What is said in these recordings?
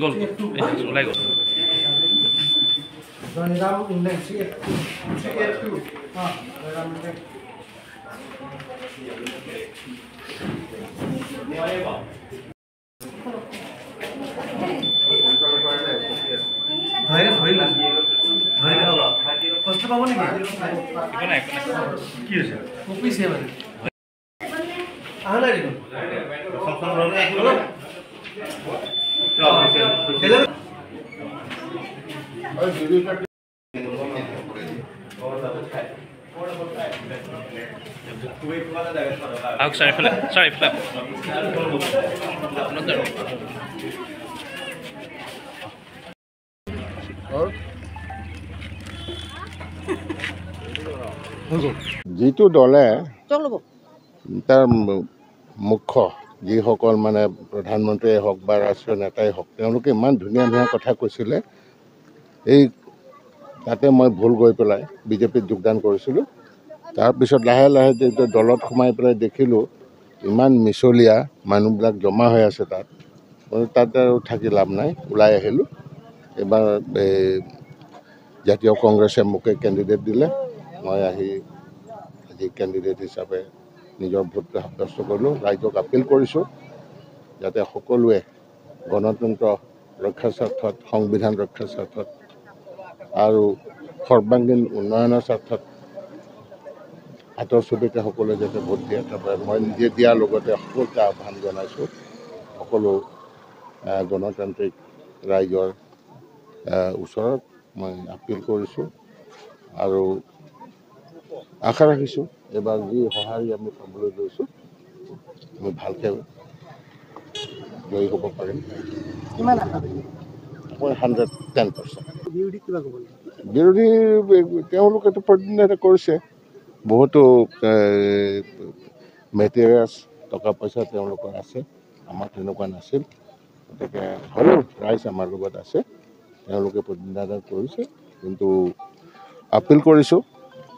গ'ল ওলাই গ'ল। কষ্ট পাব নেকি? কি হৈছে? কপিছে মানে আহা নাই দেখোন। আহক ছাৰ, এইফালে ছাৰ, এইফালে। যিটো দলে তাৰ মুখ্য যিসকল মানে প্ৰধানমন্ত্ৰীয়ে হওক বা ৰাষ্ট্ৰীয় নেতাই হওক, তেওঁলোকে ইমান ধুনীয়া ধুনীয়া কথা কৈছিলে, এই তাতে মই ভুল গৈ পেলাই বিজেপিত যোগদান কৰিছিলোঁ। তাৰপিছত লাহে লাহে যেতিয়া দলত সোমাই পেলাই দেখিলোঁ ইমান মিছলীয়া মানুহবিলাক জমা হৈ আছে তাত, তাত আৰু থাকি লাভ নাই, ওলাই আহিলোঁ। এইবাৰ এই জাতীয় কংগ্ৰেছে মোকে কেণ্ডিডেট দিলে, মই আহি আজি কেণ্ডিডেট হিচাপে নিজৰ ভোটটো সাব্যস্ত কৰিলোঁ। ৰাইজক আপিল কৰিছোঁ যাতে সকলোৱে গণতন্ত্ৰ ৰক্ষাৰ স্বাৰ্থত, সংবিধান ৰক্ষাৰ স্বাৰ্থত আৰু সৰ্বাংগীন উন্নয়নৰ স্বাৰ্থত হাতৰ ছবিতে সকলোৱে যাতে ভোট দিয়ে। তাৰপৰা মই নিজে দিয়াৰ লগতে সকলোকে আহ্বান জনাইছোঁ, সকলো গণতান্ত্ৰিক ৰাইজৰ ওচৰত মই আপিল কৰিছোঁ আৰু আশা ৰাখিছোঁ এইবাৰ যি সঁহাৰি আমি পাবলৈ লৈছোঁ আমি ভালকৈ জয়ী হ'ব পাৰিম। মই 110%। বিৰোধী তেওঁলোকেতো প্ৰতিনিধিত্ব কৰিছে, বহুতো মেটেৰিয়েলছ টকা পইচা তেওঁলোকৰ আছে, আমাৰ তেনেকুৱা নাছিল। গতিকে হ'লেও ৰাইজ আমাৰ লগত আছে, তেওঁলোকে প্ৰতিনিধিত্ব কৰিছে। কিন্তু আপিল কৰিছোঁ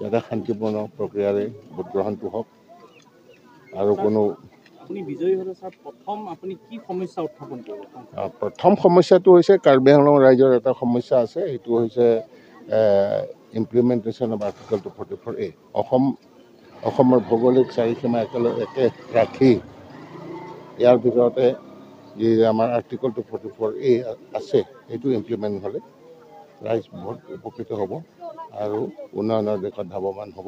যাতে শান্তিপূৰ্ণ প্ৰক্ৰিয়াৰে ভোটগ্ৰহণটো হওক আৰু কোনো প্ৰথম সমস্যাটো হৈছে কাৰ্বি আংলং ৰাইজৰ এটা সমস্যা আছে, সেইটো হৈছে ইমপ্লিমেণ্টেশ্যন অফ আৰ্টিকল 244A। অসমৰ ভৌগোলিক চাৰিসীমা একে ৰাখি ইয়াৰ ভিতৰতে যি আমাৰ আৰ্টিকল 244A আছে, সেইটো ইমপ্লিমেণ্ট হ'লে ৰাইজ বহুত উপকৃত হ'ব আৰু উন্নয়নৰ দিশত ধাৱমান হ'ব,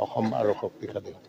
অসম আৰু শক্তিশালী হ'ব।